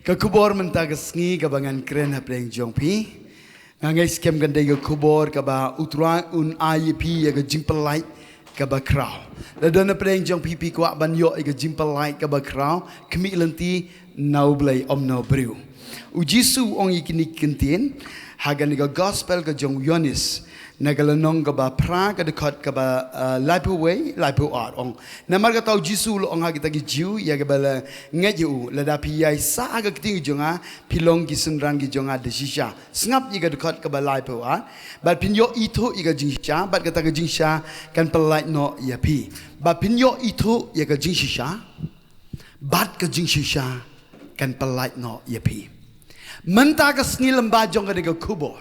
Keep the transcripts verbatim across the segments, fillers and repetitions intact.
Ka khubor mynta ka sngi kaba ngan kren hapdeng jong phi, nga ngeit skhem kan dei ka khubor kaba U Trai un ai ïa phi ïa ka jingpyllait kaba khraw. Lada don hapdeng jong phi phi kwah ban ïoh ïa ka jingpyllait kaba khraw, khmih lynti na U Blei, ym na u briew. U Jisu u ong ïa kine ki ktien ha kane ka gospel ka jong u Ïoannis, na ka lynnong kaba phra, ka dkhot kaba, ah, laiphew wei, laiphew ar, ong: Namar kata u Jisu u la ong ha kita ki Jiw ïa kiba la ngeit ïa u: Lada phi ïaisah ha ka ktien ka jong nga, phi long ki synran ki jong nga da shisha. Sngap ïa ka dkhot kaba laiphew ar: Bad phin ïoh ithuh ïa ka jingshisha, bad kata ka jingshisha kan pyllait noh ïa phi. Bad phin ïoh ithuh ïa ka jingshisha, bad ka jingshisha kan pyllait noh ïa phi. Mynta ka sngi lyngba jong kane ka khubor,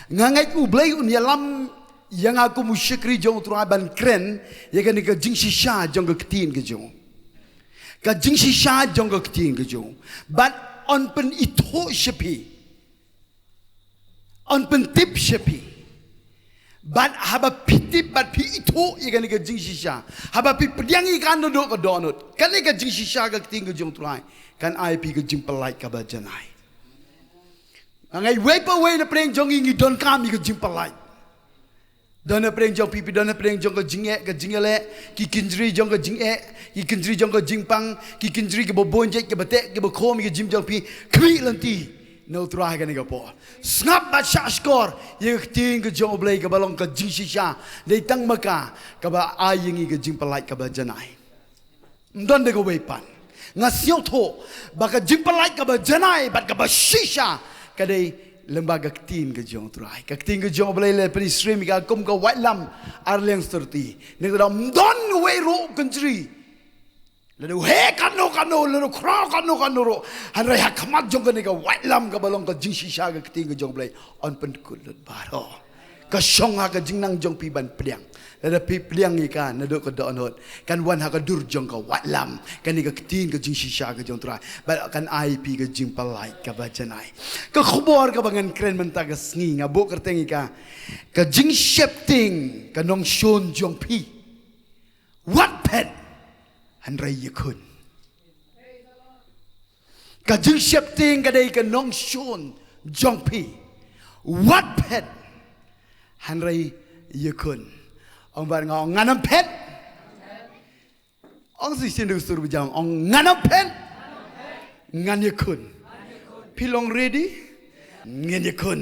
nga ngeit U Blei un ïalam ïa nga kum u shakri jong U Trai ban kren ïa kane ka jingshisha jong ka ktien ka jong u. Ka jingshisha jong ka ktien ka jong u. Bad yn pynithuh sha phi, yn pyntip sha phi. Bad haba phi tip bad phi ithuh ïa kane ka jingshisha, haba phi pdiang ïa ka naduh ka dohnud, kane ka jingshisha ka ktien ka jong U Trai kan ai phi ka jingpyllait kaba janai. Nga ngeit wei pa wei na pdeng jong ngi ngi donkam ïa ka jingpyllait. Don na pdeng jong phi, phi don na pdeng jong ka jingeh, ka jingïaleh, ki kynjri jong ka jingeh, ki kynjri jong ka jingpang, ki kynjri kiba bun jait, kiba teh, kiba khum ïa ka jingim jong phi. Khmih lynti na U Trai ha kane ka por. Sngap bad shahshkor ïa ka ktien ka jong U Blei kaba long ka jingshisha. Dei tang ma ka kaba ai ïa ngi ka jingpyllait kaba janai. Ym don da kawei pat. Nga sngewthuh ba ka jingpyllait kaba janai bad kaba shisha ka dei lyngba ka ktien ka jong U Trai. Ka ktien ka jong U Blei la pynsyriem ïa ka kum ka waitlam ar liang syrti. Ngi kynmaw ym don uwei ruh u kynjri, lada u heh katno katno, lada u khraw katno katno ruh, hynrei ha khmat jong kane ka waitlam kaba long ka jingshisha ka ktien ka jong U Blei, yn pynkut lut baroh. Ka shong ha ka jingnang jong phi ban pdiang. Lada phi pdiang ïa ka naduh ka dohnud, kan wan ha ka dur jong ka waitlam, kane ka ktien ka jingshisha ka jong U Trai, bad kan ai phi ka jingpyllait kaba janai. Ka khubor kaba ngan kren mynta ka sngi nga buh kyrteng ïa ka: Ka jingsheptieng ka nongshun jong phi. Wat phet, hynrei ïakhun. Ka jingsheptieng ka dei ka nongshun jong phi. Wat phet, hynrei ïakhun. Ong bad nga, ong ngan ym phet. Ong shisien da ka sur ba jam, ong ngan ym phet, ngan ïakhun. Phi long ready? Ngin ïakhun.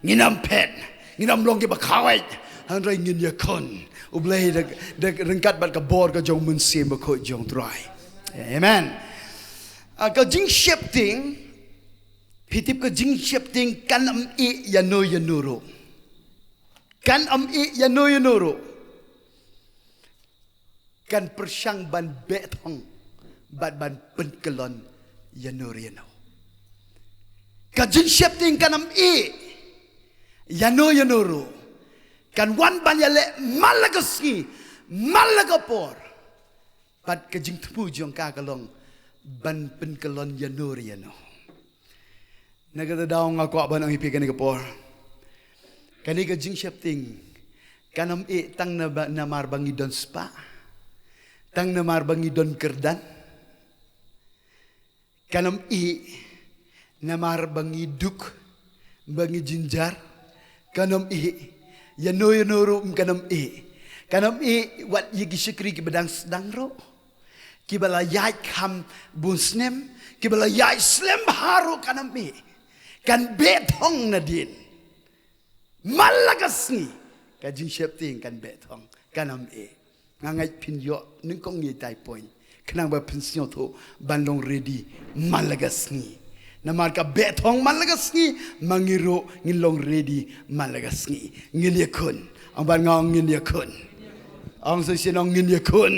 Ngin ym phet. Ngin ym long kiba khawai, hynrei ngin ïakhun. U Blei da, da ryngkat bad ka bor ka jong U Mynsiem Bakhuid jong U Trai. Amen. Ah, ka jingsheptieng, phi tip ka jingsheptieng kan ym ïeh ïano ïano ruh. Kan ym ïeh ïano ïano ruh. Kan pyrshang ban beh thong bad ban pynkyllon ïano re ïano. Ka jingsheptieng kan ym ïeh ïano ïano ruh. Kan wan ban ïaleh man la ka sngi, man la ka por. Bad ka jingthmu jong ka ka long ban pynkyllon ïano re ïano. Na kata daw nga kwah ban ong ïa phi kane ka por, kane ka jingsheptieng kan ym ïeh tang na ba, namar ba ngi don spah, tang namar ba ngi don kyrdan. Kan ym ïeh namar ba ngi duk, ba ngi jynjar. Kan ym ïeh. Ïano ïano ruh kan ym ïeh. Kan ym ïeh wat ïa ki shakri kiba dang sdang ruh, kiba la ïaid kham bun snem, kiba la ïaid slem bha ruh kan ym ïeh. Kan beh thong nadien. Man la ka sngi ka jingsheptieng kan beh thong, kan ym ïeh. Nga ngeit phin ïoh nyngkong ïa itai point, khnang ba phin sngewthuh ban long ready man la ka sngi. Namar ka beh thong man la ka sngi, ma ngi ruh ngin long ready man la ka sngi. Ngin ïakhun. Ong bad nga, ong ngin ïakhun. Ong shisien, ong ngin ïakhun.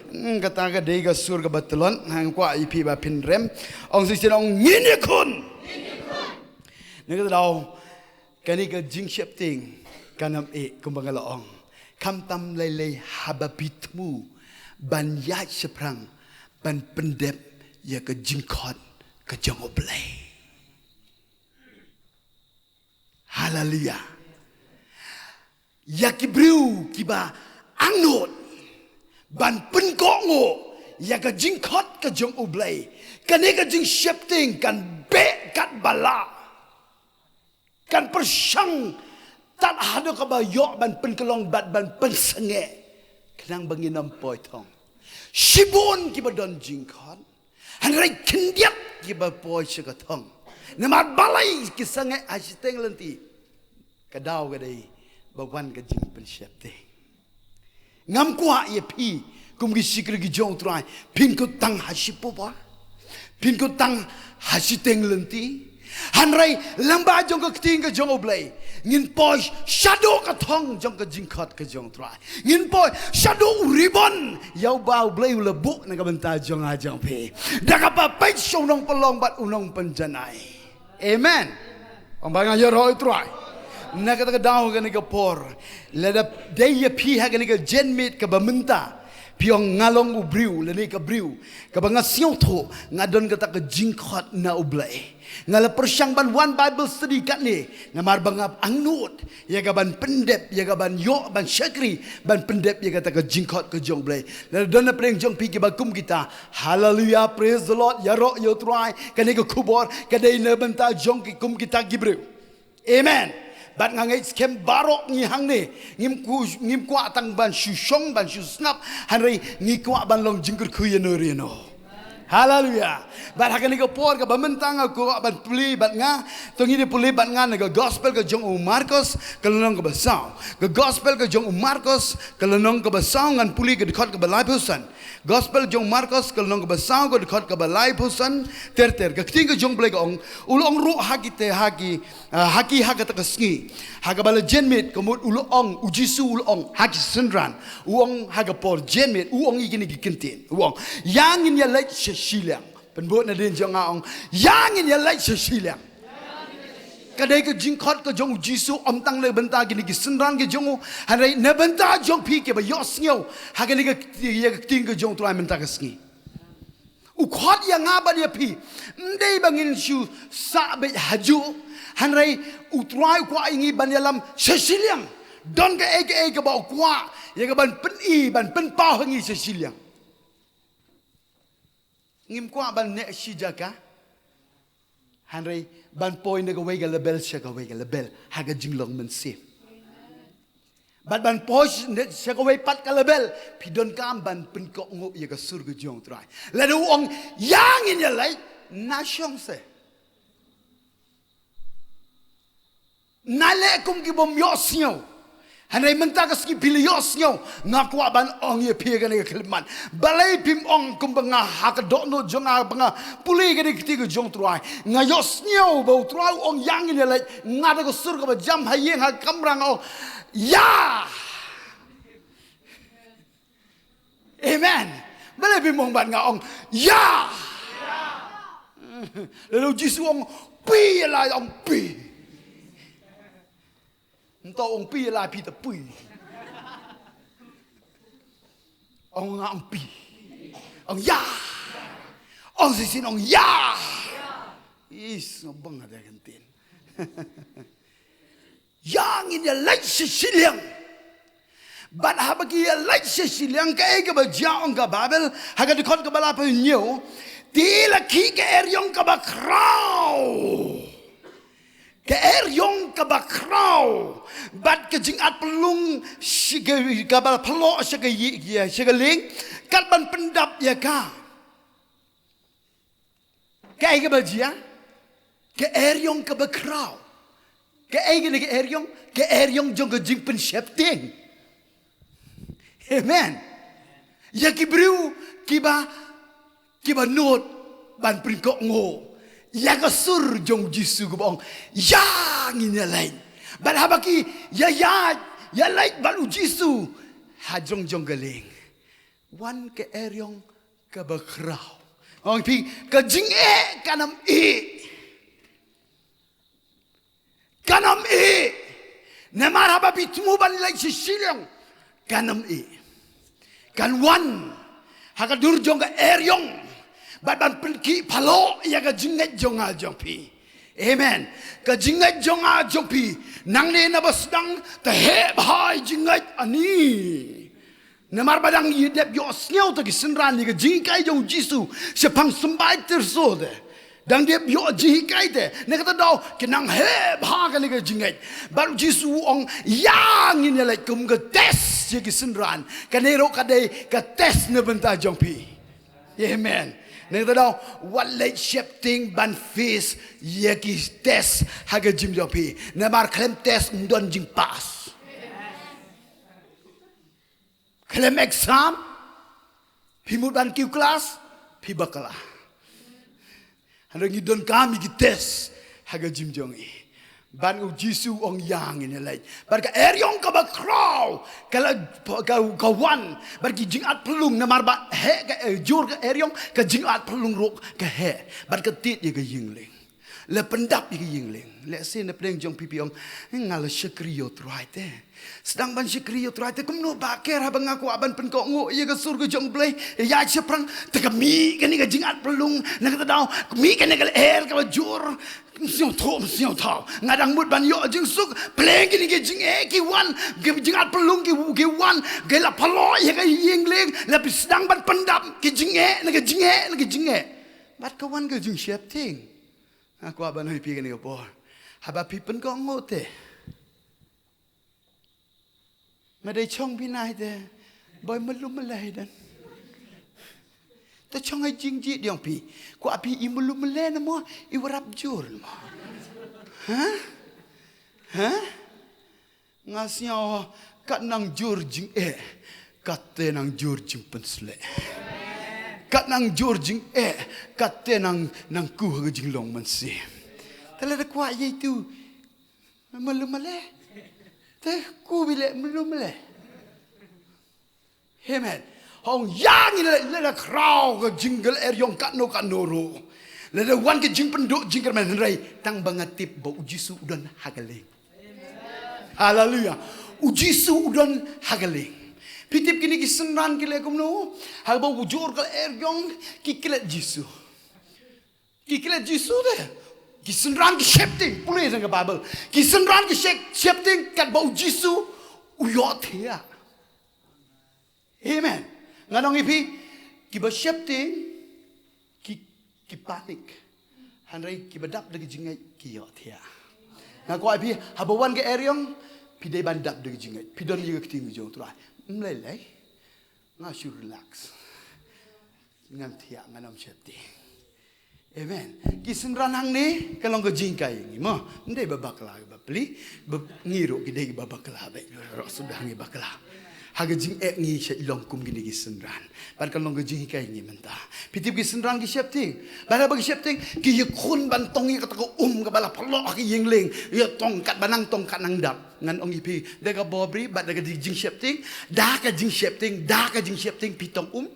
Hmm, kata ka dei ka sur kaba tlot, nga kwah ïa phi ba phin rem. Ong shisien, ong ngin ïakhun. Na kata daw, kane ka jingsheptieng kan ym ïeh kumba nga la ong. Khamtam lei lei haba phi thmu ban ïaid shaphrang ban pyndep ïa ka jingkhot ka jong U Blei. Haleluia. Ïa ki briew kiba angnud ban pynkohnguh ïa ka jingkhot ka jong U Blei, kane ka jingsheptieng kan beh kat ba lah. Kan pyrshang tad haduh kaba ïoh ban pynkyllong bad ban pynsangeh. Khnang ba ngin ym poi thong. Shibun kiba don jingkhot, hynrei khyndiat kiba poi sha ka thong. Namar balei ki sangeh ha shiteng lynti? Ka daw ka dei ba wan ka jingpynsheptieng. Ngam kwah ïa phi kum ki shakri ki jong U Trai, phin kut tang ha shipor ba, phin kut tang ha shiteng lynti. Hynrei lyngba jong ka ktien ka jong U Blei, ngin poi shaduh ka thong jong ka jingkhot ka jong U Trai. Ngin poi shaduh u ribon ïa uba U Blei u la buh na ka bynta jong nga jong phi, da kaba peit sha u nongpynlong bad u nongpynjanai. Amen. Ong ba nga ïaroh ïa U Trai. Na kata ka daw kane ka por, lada dei ïa phi ha kane ka janmiet kaba mynta, phi ong nga long u briew lane ka briew kaba nga sngewthuh nga don kata ka jingkhot na U Blei. Nga la pyrshang ban wan Bible study katne namar ba nga angnud ïa ka ban pyndep, ïa ka ban ïoh ban shakri, ban pyndep ïa kata ka jingkhot ka jong U Blei. Lada don na pdeng jong phi kiba kum kita, haleluya, praise the Lord, ïaroh ïa U Trai. Kane ka khubor ka dei na bynta jong ki kum kita ki briew. Amen. Bad nga ngeit skhem baroh ngi hangne ngim ku-, ngim kwah tang ban shu shong, ban shu sngap, hynrei ngi kwah ban long jingkyrkhu ïano ïano. Haleluya. Bad ha kane ka por kaba mynta nga kwah ban pule bad nga, to ngin ïa pule bad nga na ka gospel ka jong u Markos ka lynnong kaba saw. Ka gospel ka jong u Markos ka lynnong kaba saw, ngan pule ka dkhot kaba laiphew san. Gospel jong u Markos ka lynnong kaba saw, ka dkhot kaba laiphew san ter ter. Ka ktien ka jong U Blei ka ong, u la ong ruh ha ki te, ha ki, ah, ha ki ha kata ka sngi, ha kaba la janmiet, ka mut u la ong, U Jisu u la ong ha ki synran, u ong ha ka por janmiet, u ong ïa kine ki kyntien, u ong, ïa ngin ïa leit sha shiliang. Pynbud nadien jong nga, ong, ïa ngin ïa leit sha shiliang. Ka dei ka jingkhot ka jong U Jisu, ym tang na bynta kine ki synran ki jong u, hynrei na bynta jong phi kiba ïohsngew ha kane ka, ïa ka ktien ka jong U Trai mynta ka sngi. U khot ïa nga bad ïa phi, ym dei ba ngin shu sah beit hajuh, hynrei U Trai u kwah ïa ngi ban ïalam sha shiliang. Don kaei kaei kaba u kwah ïa ka ban pyni, ban pynpaw ha ngi sha shiliang. Ngim kwah ban neh shi jaka, hynrei ban poi na kawei ka level sha kawei ka level ha ka jinglong mynsiem. Bad ban poi sh-, ne, sha kawei pat ka level, phi donkam ban pynkohnguh ïa ka sur ka jong U Trai. Lada u ong, ïa ngin ïa leit, na shong se. Na leh kum ki bym ïohsngew. Hynrei mynta ka sngi phi la ïohsngew, nga kwah ban ong ïa phi kane ka khyllipmat. Balei phim ong kumba nga ha ka dohnud jong nga ba nga pule kane ka ktien ka jong U Trai? Nga ïohsngew ba U Trai u ong ïa ngin ïa leit, nga da ka sur kaba jam ha ïing ha kamra nga ong, ïa! Amen. Balei phim ong bad nga ong, ïa! Lada U Jisu u ong, phi ïa la, ong phi. Nto ong phi ïa la phi ta phi. Ong nga ong phi. Ong ïa. Ong shisien ong ïa. Is, nga bang ada kan tin. Ïa ngin ïa leit sha shiliang. Bad haba ki ïa leit sha shiliang kaei kaba jia ong ka Baibl, ha ka dkhot kaba laiphew hynñiew, te la khih ka eriong kaba khraw. Ka eriong kaba khraw. Bad ka jingat pynlong shi-, ka, kaba pynlong sha ka yi-, ya, sha ka lieng, kat ban pyndap ïa ka. Kaei kaba jia? Ka eriong kaba khraw. Kaei kane ka eriong? Ka eriong jong ka jingpynsheptieng. Amen. Ïa ki briew kiba, kiba nud ban pynkohnguh ïa ka sur jong U Jisu kaba ong, ïa ngin ïa leit. Bad haba ki ïa, ïa, ïa leit bad U Jisu ha jrong jong ka lieng, wan ka eriong kaba khraw. Ong phi, ka jingeh kan ym ih. Kan ym ih. Namar haba phi thmu ban leit sha shiliang, kan ym ih. Kan wan ha ka dur jong ka eriong bad ban pynkhih phalok ïa ka jingngeit jong nga jong phi. Amen. Ka jingngeit jong nga jong phi, nangne naba sdang, te heh bha ïa jingngeit ani. Namar ba dang ïa dep ïohsngew te ki synran ïa ka jinghikai jong u Jisu shaphang symbai tyrso te. Dang dep ïoh jinghikai te. Na kata daw ki nang heh bha kane ka jingngeit. Bad u Jisu u ong, ïa ngin ïaleit kum ka test ïa ki synran. Kane ruh ka dei ka test na bynta jong phi. Amen. Na kata daw wat leit sheptieng ban face ïa ki test ha ka jingim jong phi. Namar khlem test ym don jingpass. Khlem exam, phi mut ban kiew klas, phi bakla. Hynrei ngi donkam ïa ki test ha ka jingim jong ngi. Bad u Jisu u ong, ïa ngin ïaleit. Bad ka eriong kaba khraw ka la, ka, ka wan. Bad ki jingat phyllung, namar ba heh ka, eh, jur ka eriong, ka jingat phyllung ruh ka heh. Bad ka tied ïa ka ïing lieng. La pyndap ïa ka ïing lieng. Lehse na pdeng jong phi phi ong, nga la shakri ïa u Trai te. Sdang ban shakri ïa u Trai te, kumno ba ker haba nga kwah ban pynkohnguh ïa ka sur ka jong u Blei ïa shaphrang. Te ka mih kane ka jingat phyllung, na kata daw ka mih kane ka lyer kaba jur. Ym sngewthuh, ym sngewthuh. Nga dang mut ban ïoh jingsuk. Pdeng kine ki jingeh ki wan, ki jingat phyllung ki, ki wan, ki la pynlong ïa ka ïing lieng. La phi sdang ban pyndap ki jingeh na ka jingeh na ka jingeh. Bad ka wan ka jingsheptieng. Nga kwah ban ong ïa phi kane ka por, haba phi pynkohnguh te, ma dei chong phi nai te, boi malu male dan. Te chong ai jingjia diong phi. Kwah phi i malu male na mo, i warap jur na mo. Ha? Ha? Nga sngew kat nang jur jingeh, kat te nang jur jingpynsleh. Kat nang jur jingeh, kat te nang, nang kuh ha ka jinglong mynsiem. Te lada kwah ïa itu, malu male. Te kuh bile malu male. Amen. Hong ïa ngi lada, lada khraw ka jingkhlaiñ eriong katno katno ruh. Lada wan ka jingpynduh jingkyrmen hynrei tang ba nga tip ba u Jisu u don ha ka lieng. Haleluya. U Jisu u don ha ka lieng. Phi tip kine ki synran ki leh kumno? Haba u jur ka eriong ki klet Jisu. Ki klet Jisu te. Ki synran ki sheptieng, pule jong ka Baibl. Ki synran ki shep, sheptieng katba u Jisu u ïohthiah. Amen. Ngan ong ïa phi, kiba sheptieng ki, ki panik. Hynrei kiba dap da ka jingngeit ki ïohthiah. Nga kwah ïa phi, haba wan ka eriong, phi dei ban dap da ka jingngeit. Phi don ïa ka ktien ka jong u Trai. Ym lei lei. Nga shu relax. Ngan thiah, ngan ym sheptieng. Amen. Ki synran hangne ka long ka jinghikai ïa ngi mo. Ym dei ba bakla ba pli, ba ngi ruh ki dei ba bakla ba ruh suda ngi bakla. Ha ka jingeh ngi shet long kum kine ki synran. Bad ka long ka jinghikai ïa ngi mynta. Phi tip ki synran ki sheptieng. Bad haba ki sheptieng ki ïakhun ban tong ïa kata ka um kaba la pynlong ha ka ïing lieng. Ïa tong katba nang tong kat nang dap. Ngan ong ïa phi da ka bor bri bad da ka jingsheptieng, da ka jingsheptieng, da ka jingsheptieng phi tong um.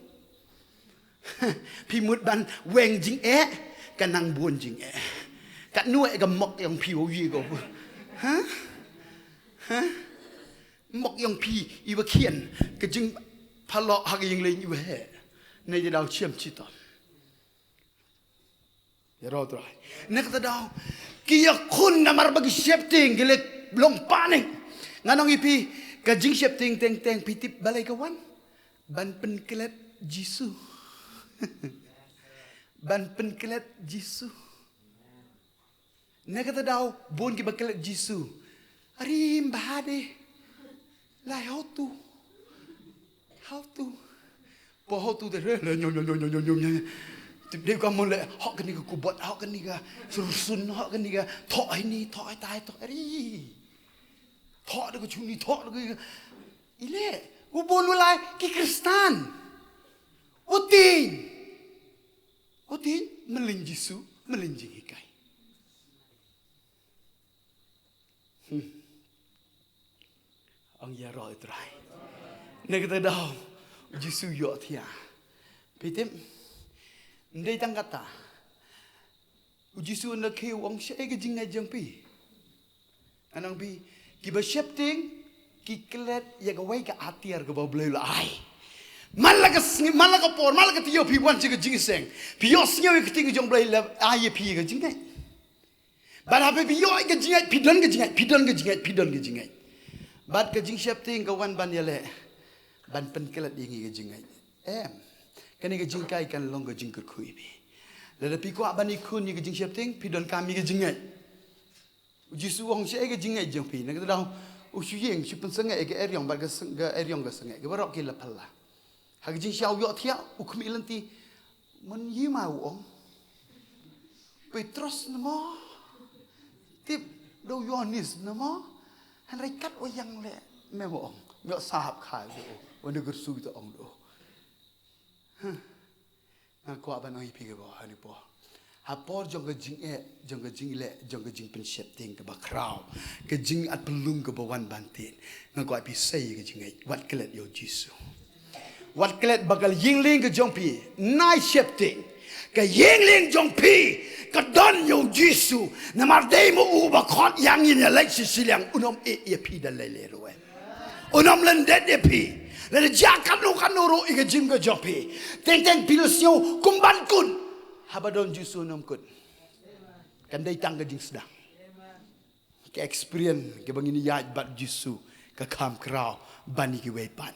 Phi mut ban weng jingeh, ka nang bun jingeh. Katno eh ka mok ïong phi u yi ko. Ha? Ha? Mok ïong phi iwa khian, ka jingpynlong ha ka ïing lieng iwa heh. Ne ïa daw chiam chitom. Ïaroh Trai. Ne kata daw ki ïakhun namar ba ki sheptieng ki leh long panik. Ngan ong ïa phi, ka jingsheptieng teng teng phi tip balei ka wan. Ban pynklet Jisu. Ban pynklet Jisu. Ne kata daw bun kiba klet Jisu. Arim bahade. Lai hotu. Hotu. Po hotu de re le nyom nyom nyom nyom nyom nyom. Tip de ka mon le hok kani ka kubot, hok kani ka sursun, hok kani ka thok ini, thok itai, thok ari. Thok de ka chuni, thok de ka ile. U bun u lai ki Kristan. U tin. U tin melin Jisu, melin jinghikai. Hmm. Ong ïaroh i Trai. Ne kata daw u Jisu ïohthiah. Phi tip. Ndei tang kata. U Jisu na ki ong shaei ka jingngeit jong phi. Ngan ong phi kiba sheptieng ki klet ïa kawei ka atiar kaba u Blei u la ai. Man la ka sngi, man la ka por, man la ka taïew phi wan sha ka jingïaseng. Phi ïohsngew ïa ka ktien ka jong u Blei la ai ïa phi ka jingngeit. Bad haba phi ïoh ka jingngeit, phi don ka jingngeit, phi don ka jingngeit, phi don ka jingngeit. Bad ka jingsheptieng ka wan ban ïaleh. ban pynklet ïa ngi ka jingngeit. Em. Kane ka jinghikai kan long ka jingkyrkhu ïa phi. Lada phi kwah ban ïakhun ïa ka jingsheptieng, phi donkam ïa ka jingngeit. U Jisu u ong, shaei ka jingngeit jong phi? Na kata ka daw u shu ïeng, shu pynsangeh ïa ka eriong, bad ka seng-, ka eriong ka sangeh, ka baroh ki la phylla. Ha ka jingshisha u ïohthiah, u khmih lynti, man ïa ma u ong. Petros ne mo? Tip da u Ïoannis ne mo? Hynrei kat u ïeng leh, me u ong. Me u sahap kha do. Wan da kyrsu kita ong do. Huh. Nga kwah ban ong ïa phi kaba ha ni por. Ha por jong ka jingeh, jong ka jingleh, jong ka jingpynsheptieng kaba khraw, ka jingatphyllung kaba wan ban tied, nga kwah phi sei ka jingngeit, wat klet ïa u Jisu. Wat klet ba ka ïinglieng ka jong phi, nai sheptieng. Ka ïinglieng jong phi ka don ïa u Jisu. Namar dei ma u ba khot ïa ngi na leit sha shiliang, un ym ïeh ïa phi da lei lei ruh. Un ym lyndet ïa phi. Lada jia katno katno ruh ïa ka jingim ka jong phi, teng teng phi la sngew kum ban kut. Haba don Jisu un ym kut. Kan dei tang ka jingsdang. Ka experience kaba ngin ïaid bad Jisu ka kham khraw ban ïa kiwei pat.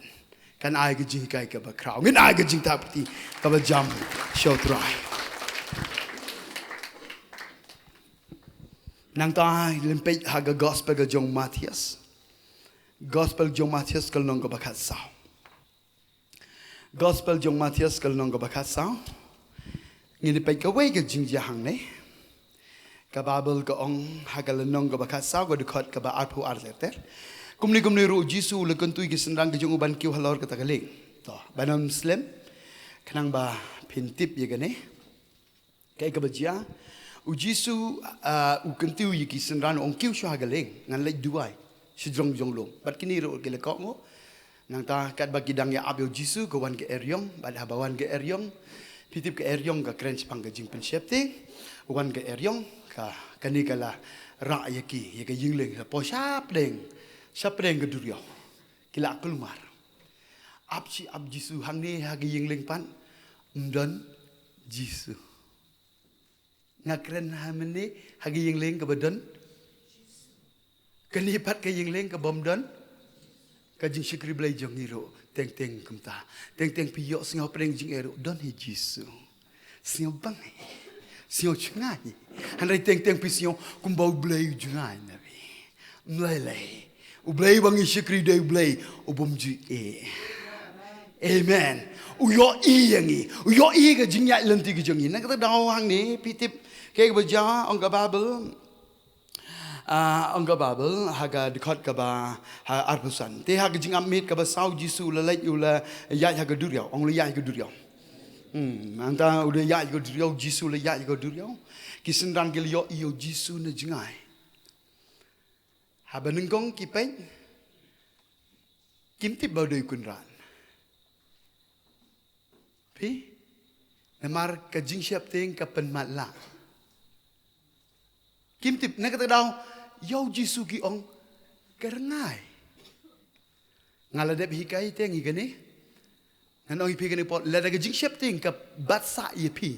Kan ai ka jinghikai kaba khraw. Ngin ai ka jingthap kti kaba jam sha u Trai. Nangta lem peit ha ka gospel ka jong Mathaios. Gospel jong Mathaios ka lynnong kaba khatsaw. Gospel jong Mathaios ka lynnong kaba khatsaw. Ngin ïa peit kawei ka jingjia hangne. Ka Baibl ka ong ha ka lynnong kaba khatsaw, ka dkhot kaba arphew ar ter ter. Kumne kumne ruh u Jisu u la kyntu ïa ki synran ka jong u ban kiew halor kata ka lieng. To, ban ym slem, khnang ba phin tip ïa kane. Kaei kaba jia, u Jisu, ah, u kyntiew ïa ki synran, u ong, kiew shuwa ha ka lieng, ngan leit duwai shajrong jong lum. Bad kine ruh ki la kohnguh. Nangta katba ki dang ïa ap ïa u Jisu, ka wan ka eriong, bad haba wan ka eriong, phi tip ka eriong ka kren shaphang ka jingpynsheptieng. Wan ka eriong, ka, kane ka la rah ïa ki, ïa ka ïinglieng, la poi shapdeng, shapdeng ka duriaw. Ki la kulmar. Ap shi ap Jisu, hangne ha ka ïinglieng pat ym don Jisu. Nga kren ha mynne ha ka ïinglieng kaba don. Kane pat ka ïinglieng kaba ym don. Ka jingshakri Blei jong ngi ruh teng teng kumta. Teng teng phi ïohsngew pdeng jingeh ruh don hi Jisu. Sngewbang hi. Sngewjngai hi. Hynrei teng teng phi sngew kumba U Blei u jngai na phi. Ym lei lei. U Blei ba ngi shakri dei U Blei u bym ju ïeh. Amen. U ïohi ïa ngi. U ïohi ka jingïaid lynti ka jong ngi. Na kata ka daw hangne phi tip kaei kaba jia, ong ka Baibl. Ah, ong ka Baibl ha ka dkhot kaba, ha, arphew san. Te ha ka jingap miet kaba saw u Jisu u la leit, u la ïaid ha ka duriaw. Ong u la ïaid ha ka duriaw. Hmm, hangta u la ïaid ha ka duriaw, u Jisu u la ïaid ha ka duriaw. Ki synran ki la ïohi ïa u Jisu na jngai. Haba nyngkong ki peit, kim tip ba u dei u kynrad. Phi? Namar ka jingsheptieng ka pynmatlah. Kim tip, na kata ka daw ïa u Jisu ki ong ka rngai. Nga la dep hikai te ngi kane. Ngan ong ïa phi kane por, lada ka jingsheptieng ka bat sah ïa phi,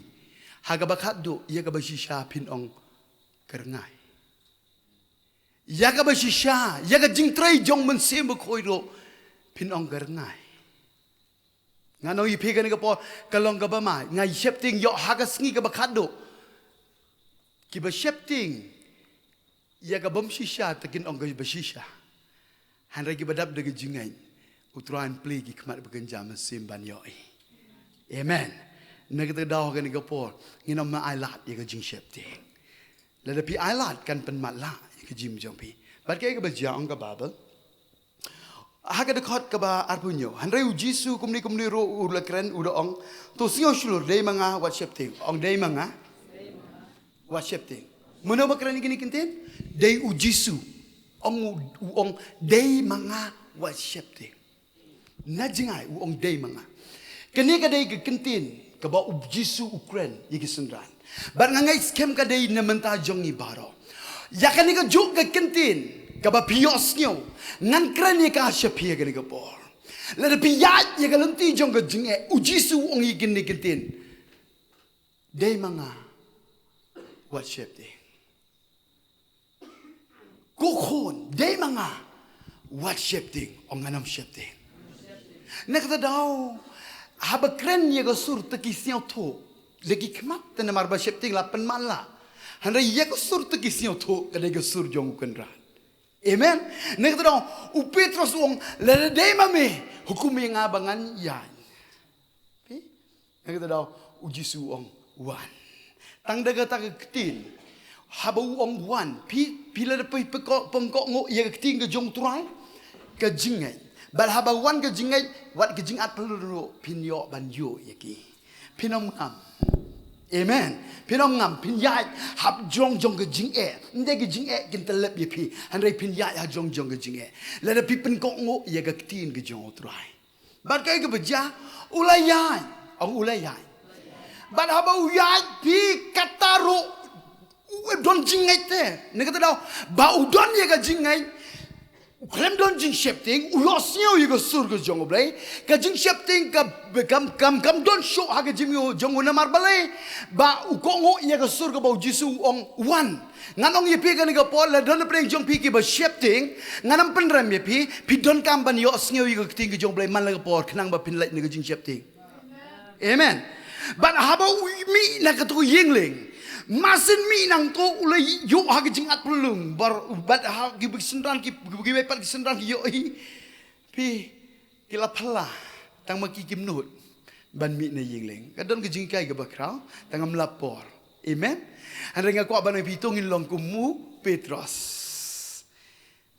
ha kaba khatduh ïa kaba shisha phin ong ka rngai. Ïa kaba shisha, ïa ka jingtrei jong Mynsiem Bakhuid ruh phin ong ka rngai. Ngan ong ïa phi kane ka por, ka long kaba ma, nga sheptieng ïoh ha ka sngi kaba khatduh. Kiba sheptieng ïa ka bym shisha te kin ong kaba shisha. Hynrei kiba dap da ka jingngeit, U Trai un plie ki khmat ba kynja mynsiem ban ïohi. Amen. Na kata ka daw kane ka por ngin ym ailad ïa ka jingsheptieng. Lada phi ailad kan pynmatlah ïa ka jingim jong phi. Bad kaei kaba jia, ong ka Baibl, ha ka dkhot kaba arphew hynñiew, hynrei u Jisu kumne kumne ruh u la kren, u da ong, to sngew shlur, dei ma nga, wat sheptieng. Ong, dei ma nga, wat sheptieng. Mano ba kren ïa kine ki kyntien? Dei u Jisu. Ong u, u ong, dei ma nga, wat sheptieng. Na jngai u ong, dei ma nga. Kane ka dei ka kyntien kaba u Jisu u kren ïa ki synran. Bad nga ngeit skhem ka dei na bynta jong ngi baroh. Ïa kane kajuh ka kyntien kaba phi ïohsngew, ngan kren ïa ka sha phi ïa kane ka por. Lada phi ïaid ïa ka lynti jong ka jingeh, u Jisu u ong ïa kine ki kyntien, dei ma nga, wat sheptieng. Ko khun, dei ma nga, wat sheptieng. Ong, ngan ym sheptieng. Na kata daw, haba kren ïa ka sur te ki sngewthuh. Da ki khmat te namar ba sheptieng la pynman la. Hynrei ïa ka sur te ki sngewthuh ka dei ka sur jong u Kynrad. Amen. Na kata daw, u Petros u ong, lada dei ma me, hukum ïa nga ba ngan ïaid. Phi? Na kata daw, u Jisu u ong, wan. Tang da kata ka ktien. Haba u ong wan, phi, phi lada phi pynkoh, pynkohnguh ïa ka ktien ka jong u Trai, ka jingngeit. Bad haba wan ka jingngeit, wat ka jingatphyllung ruh, phin ïoh ban ïoh ïa ki. Phin ym ngam. Amen. Phin ym ngam, phin ïaid, hapdeng jong ka jingeh. Ym dei ka jingeh kin tyllep ïa phi. Hynrei phin ïaid hapdeng jong ka jingeh. Lada phi pynkohnguh ïa ka ktien ka jong u Trai. Bad kaei kaba jia, u la ïaid. Ong u la ïaid. Bad haba u ïaid, phi kata ruh, u don jingngeit te. Na kata daw, ba u don ïa ka jingngeit, u khlem don jingsheptieng, u ïohsngew ïa ka sur ka jong u Blei. Ka jingsheptieng ka, kam, kam, kam don shuh ha ka jingïoh jong u namar balei. Ba u kohnguh ïa ka sur kaba u Jisu u ong wan. Ngan ong ïa phi kane ka por, lada don hapdeng jong phi kiba sheptieng, ngan ym pynrem ïa phi, phi donkam ban ïohsngew ïa ka ktien ka jong u Blei man la ka por, khnang ba phin leit na ka jingsheptieng. Amen. Bad haba u mih na kato ka ïing lieng. Masin mih nangto u la ïoh ha ka jingatphyllung. Bad, bad ha kiba ki synran ki, kiba ki bai pat ki synran ki ïohi. Phi, ki la phylla. Tang ma ki kim nud. Ban mih na ïing lieng. Ka don ka jinghikai kaba khraw. Tang ym lap por. Amen. Hynrei nga kwah ban ong ïa phi to ngin long kum u Petros.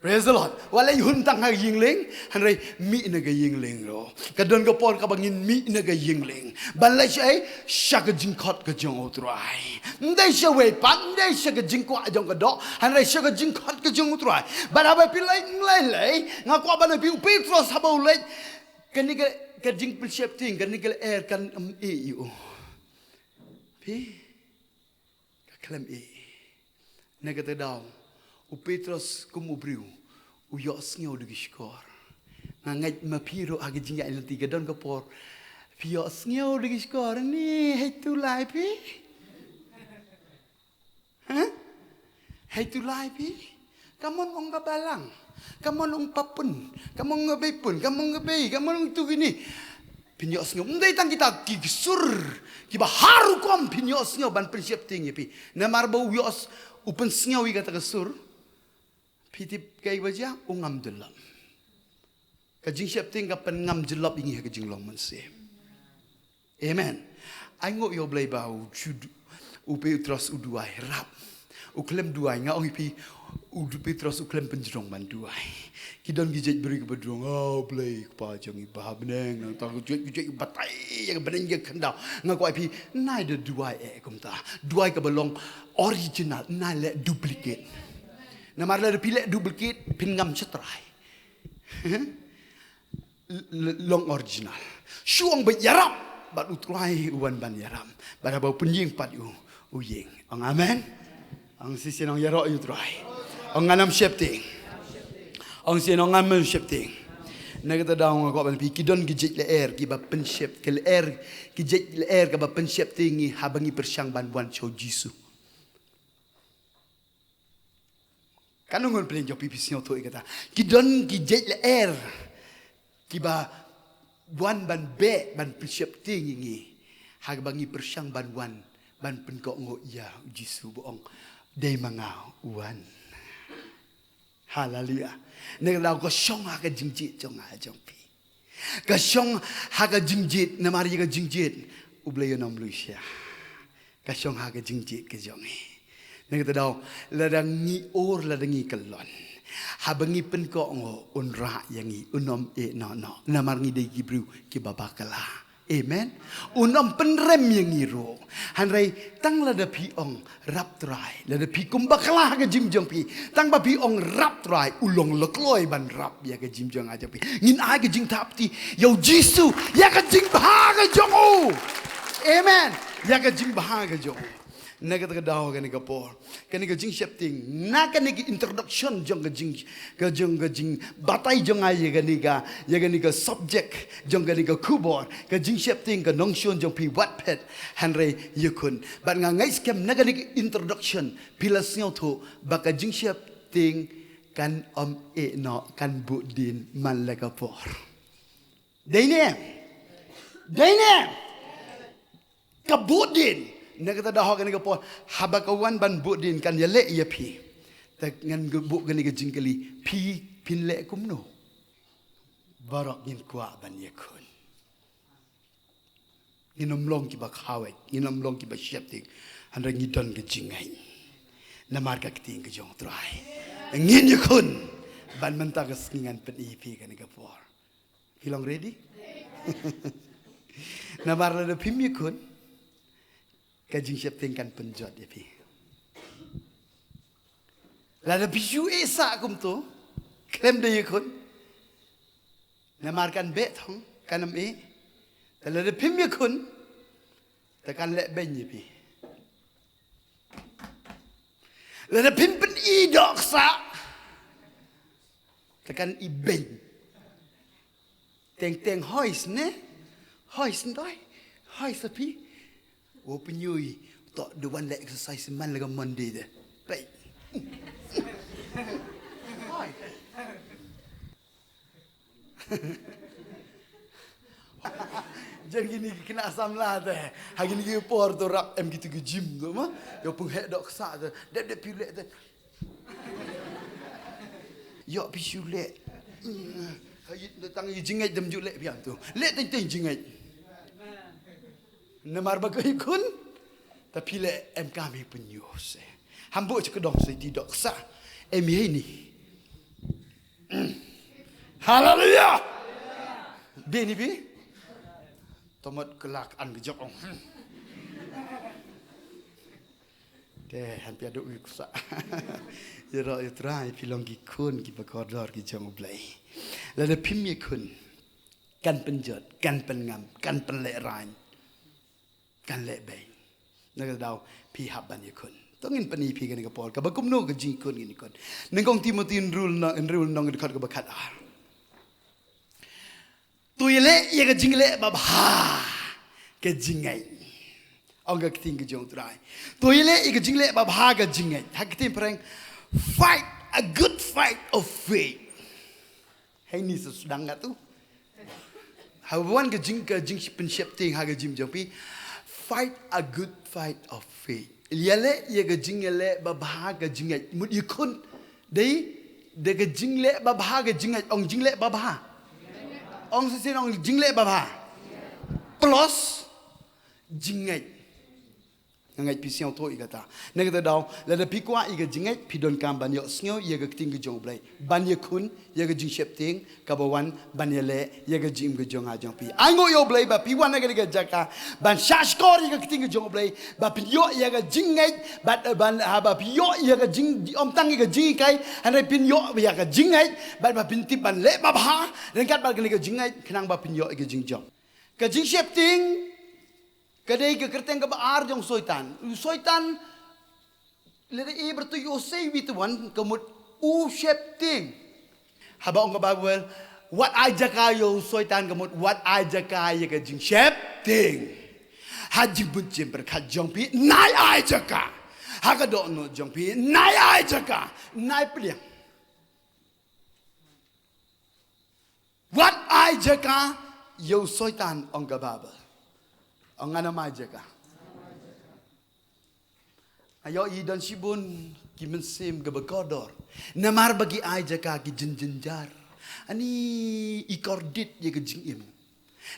Praise the Lord. Wat leit hun tang ha ka ïing lieng, hynrei mih na ka ïing lieng ruh. Ka don ka por kaba ngin mih na ka ïing lieng. Ban leit shaei, sha ka jingkhot ka jong u Trai. Ym dei shawei pat, ym dei sha ka jingkwah jong ka doh, hynrei sha ka jingkhot ka jong u Trai. Bad haba phi leit, ym lei lei, nga kwah ban ong ïa phi u Petros haba u leit. Kane ka, ka jingpynsheptieng, kane ka lyer kan ym ïeh ïa u. Phi. Ka khlem ïeh. Na kata daw, u Petros kum u briew, u ïohsngew da ki shkor. Nga ngeit ma phi ruh ha ka jingïaid lynti ka don ka por. Phi ïohsngew da ki shkor, ne, hei tu lai phi. Ha? Hei tu lai phi. Ka mon ong ka balang. Ka mon ong papun. Ka mon ong ka beipun. Ka mon ong ka bei. Ka mon ong tu kini. Phin ïohsngew. Ym dei tang kita ki sur. Kiba ha rukom phin ïohsngew ban pynsheptieng ïa phi. Namar ba u ïohs-, u pynsngew ïa kata ka sur. Phi tip kaei ba jia, u ngam jyllop. Ka jingsheptieng ka pynngam jyllop ïa ngi ha ka jinglong mynsiem. Amen. Ai nguh ïa u Blei ba u ju-, u Petros u duwai rap. U khlem duwai, nga ong ïa phi, u du-, Petros u khlem pynjrong ban duwai. Ki don ki jait briew kiba jrong, oh Blei, Kpa jong ngi ba ha bneng, nangta ki jait, ki jait batai ïa ka bneng ïa ka khyndew. Nga kwah ïa phi, nai da duwai eh kumta. Duwai kaba long original, nai leh duplicate. Namar lada phi leh duplicate, phin ngam sha Trai. L-, l-, long original. Shu ong ba ïarap, bad u Trai u wan ban ïarap. Bad haba u pynïeng pat u, u ïeng. Ong amen. Ong shisien ong ïaroh ïa u Trai. Ong ngan ym sheptieng. Ong shisien ong ngan ym sheptieng. Na kata daw nga kwah ban phi ki don ki jait lyer kiba pynshep, ki lyer, ki jait lyer kaba pynsheptieng ngi haba ngi pyrshang ban wan sha u Jisu. Katno ngut phi jong phi phi sngewthuh ïa kata. Ki don ki jait lyer kiba wan ban beh, ban pynsheptieng ïa ngi. Haba ngi pyrshang ban wan, ban pynkohnguh ïa u Jisu ba ong, dei ma nga, wan. Haleluia. Na kata daw ka shong ha ka jingjied jong nga jong phi. Ka shong ha ka jingjied, namar ïa ka jingjied u Blei un ym lui sha. Ka shong ha ka jingjied ka jong ngi. Na kata daw, lada ngi ur, lada ngi kyllon, haba ngi pynkohnguh, un rah ïa ngi, un ym ïeh noh noh. Namar ngi dei ki briew kiba bakla. Amen. Un ym pynrem ïa ngi ruh. Hynrei tang lada phi ong rap Trai, lada phi kum bakla ha ka jingim jong phi, tang ba phi ong rap Trai, u long la kloi ban rap ïa ka jingim jong nga jong phi. Ngin ai ka jingthap kti ïa u Jisu, ïa ka jingbha ka jong u. Amen. Ïa ka jingbha ka jong u. Na kata ka daw kane ka por, kane ka jingsheptieng, na kane ka introduction jong ka jing, ka jong ka jingbatai jong nga ïa kane ka, ïa kane ka subject jong kane ka khubor, ka jingsheptieng ka nongshun jong phi wat phet, hynrei ïakhun. Bad nga ngeit skhem na kane ka introduction phi la sngewthuh ba ka jingsheptieng kan ym ïeh noh, kan bud dien man la ka por. Dei ne? Dei ne? Ka bud dien. Na kata daw ha kane ka por, haba ka wan ban bud dien kan ïaleh ïa phi. Te ngan buh kane ka jingkylli, phi phin leh kumno? Baroh ngin kwah ban ïakhun. Ngin ym long kiba khaw eh, ngin ym long kiba sheptieng. Hynrei ngi don ka jingngeit. Namar ka ktien ka jong U Trai. Ngin ïakhun. Ban mynta ka sngi ngan pyni ïa phi kane ka por. Phi long ready? Namar lada phim ïakhun, ka jingsheptieng kan pynjot ïa phi. Lada phi shu ïeh sah kumto, khlem da ïakhun. Namar kan beh thong, kan ym ïeh. Te lada phim ïakhun, te kan leh beiñ ïa phi. Lada phim pyni dohksah, te kan ibeiñ. Teng teng hoi sne, hoi sndoi, hoi sa phi. Wo pynïoh, to da wan leh exercise man la ka Monday de. Peit. Hoi. Jan kine ki khynnah samla te. Ha kine ki por to rap em kito ki gym to ma. Ïoh pynheh dohksah te. Dep dep phi leh te. Ïoh phi shu leh. Tang ïa jingngeit dem ju leh phi ïa to. Leh teng teng jingngeit. Namar ba ka ïakhun. Te phi leh em kam hi pynïoh se. Ham buh cha ka dong se ti dohksah. Em hi ni. Haleluya. Bini bi. Tomot kelak an gejok ong. Te han pia duk wi kusa. Ïaroh ïa U Trai phi long ki khun kiba kordor ki jong U Blei. Lada phim ïakhun. Kan pynjot, kan pynngam, kan pynlehrain. Kan leh beiñ. Na ka daw phi hap ban ïakhun. To ngin pyni phi kane ka por kaba kumno ka jingkhun ngin ïakhun. Nyngkong Timothy hynriew lynnong, hynriew lynnong dkhot kaba khatar. To ïaleh ïa ka jingleh babha ka jingngeit. Ong ka ktien ka jong U Trai. To ïaleh ïa ka jingleh babha ka jingngeit. Ha ka ktien phareng, fight a good fight of faith. Hei ni sa sdang nga tu. Haba wan ka jing, ka jingpynsheptieng ha ka jingim jong phi. Fight a good fight of faith. Ïaleh ïa ka jingïaleh babha ka jingngeit. Mut ïakhun. Dei, da ka jingleh babha ka jingngeit. Ong jingleh babha. Ong shisien ong jingleh babha. Plus jingngeit. Nga ngeit phi sngewthuh ïa kata. Na kata daw, lada phi kwah ïa ka jingngeit, phi donkam ban ïohsngew ïa ka ktien ka jong U Blei. Ban ïakhun ïa ka jingsheptieng kaba wan ban ïaleh ïa ka jingim ka jong nga jong phi. Ai nguh ïa U Blei ba phi wan ha kane ka jaka ban shahshkor ïa ka ktien ka jong U Blei, ba phin ïoh ïa ka jingngeit, ba, ban, ha, ba phin ïoh ïa ka jing, ym tang ïa ka jinghikai, hynrei phin ïoh ïa ka jingngeit, bad ba phin tip ban leh babha ryngkat bad kane ka jingngeit, khnang ba phin ïoh ïa ka jingjop. Ka jingsheptieng ka dei ka kyrteng kaba ar jong u Soitan. U Soitan, lada i pyrtuid u sei wi twan ka mut u sheptieng. Haba ong ka Baibl, wat ai jaka ïa u Soitan ka mut wat ai jaka ïa ka jingsheptieng. Ha jingmut jingpyrkhat jong phi, nai ai jaka. Ha ka dohnud jong phi, nai ai jaka. Nai pdiang. Wat ai jaka ïa u Soitan, ong ka Baibl. Ong ngan ym ai jaka. Aïu i don shibun ki mynsiem kiba kordor. Namar ba ki ai jaka ki jynjar. Ani i kordit ïa ka jingim.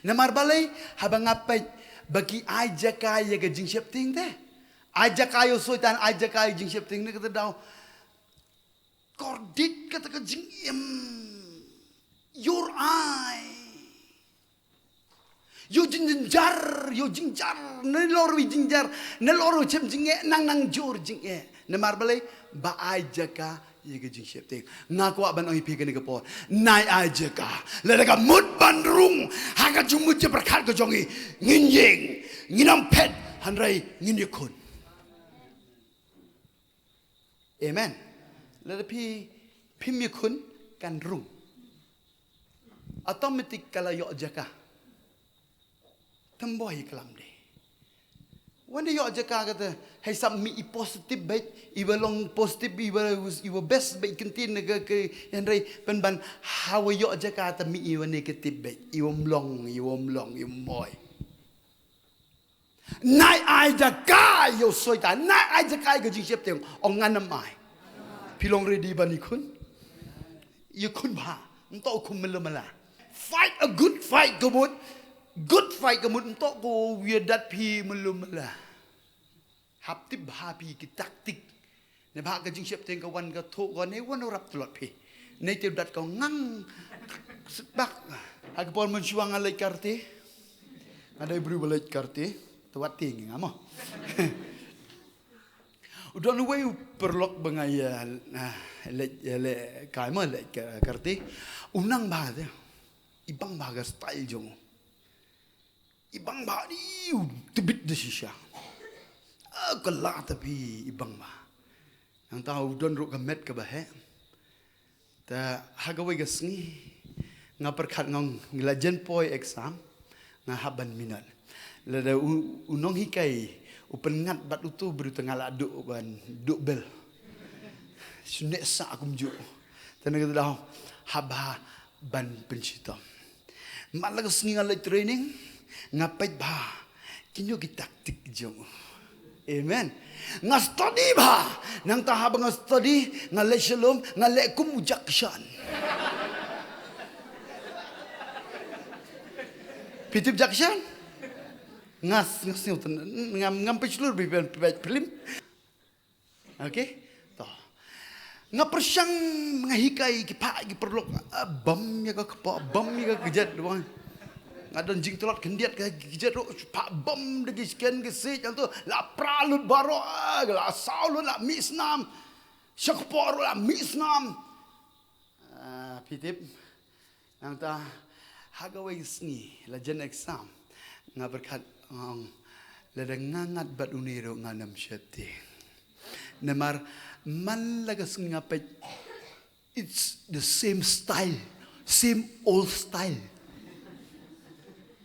Namar balei, haba nga peit ba ki ai jaka ïa ka jingsheptieng te. Ai jaka ïa u Soitan, ai jaka ïa ka jingsheptieng, na kata daw. Kordit kata ka jingim. Ïoh ai. Ïoh jynjar, ïoh jynjar. Nalor ïoh jynjar. Nalor ïoh chem jingeh, nang nang jur jingeh. Namar balei, ba ai jaka ïa ka jingsheptieng. Nga kwah ban ong ïa phi kane ka por. Nai ai jaka. Lada ka mut ban rung ha ka jingmut jingpyrkhat ka jong ngi. Ngin ïeng. Ngin ym phet. Hynrei ngin ïakhun. Amen. Lada phi, phim ïakhun kan rung. Automatic ka la ïoh jaka. Tymboh ïa klam de. Wan da ïoh jaka kata, hei sap mih i positive bad, i ba long positive, i ba, i ba best bad kyntien na ka, ka, hynrei pynban ha wa ïoh jaka ta mih i wa negative bad, i wa mlong, i wa mlong, i wa moi. Nai ai jaka ïa u soitan, nai ai jaka ïa ka jingsheptieng, ong ngan ym ai. Phi long ready ban ïakhun? Ïakhun bha, ym toh khun malu mala. Fight a good fight ka mut, good fight ka mut, ym toh ko ïa dat phi malu mala. Hap tip bha phi ki tactic. Ne bha ka jingsheptieng ka wan ka thoh ka ne wan u rap tlot phi. Ne te dat ka ngang sbak. Ha ka por mynshuwa nga leit karte. Nga dei briew ba leit karte. Te wat tieng nga mo. U don uwei u paralok ba nga ïa, ah, leit, leit kai mo leit ka-, karte. U nang bha te. I bang bha ka style jong u. I bang bha di u tbit da shisha. Ah, ka la ta phi i bang bha. Nangta u don ruh ka met kaba heh. Ta ha kawei ka sngi nga pyrkhat ngong la jan poi exam nga hap ban minot. Lada u, u nonghikai u pynngat bad utu u briew ta nga la duh ban duh bel. Shu neh sah kumjuh. Te na kata daw hap bha ban pynshitom. Man la ka sngi nga leit training, nga peit bha kino ki tactic jong u. Amen. Nga study bha. Nangta haba nga study, nga leit sha lum, nga leh kum u Jackson. Phi tip Jackson? Nga s-, nga sngewthuh, ngam, ngam peit shlur, phi peit, peit film. Okay? To. Nga pyrshang, nga hikai ki phah ki paralok, ah, bam ïa ka kpoh, bam ïa ka kjat, wang. Nga don jingtlot khyndiat ka kjat ruh, phah bam da ki sken ka siej, nangtu la pra lut baroh, ah, la saw lut la mih snam. Sha kpoh ruh la mih snam. Ah, phi tip. Nangta ha kawei ka sngi la jan exam. Nga pyrkhat, ong, lada nga ngat bad une ruh ngan ym sheptieng. Namar man la ka sngi nga peit, it's the same style, same old style.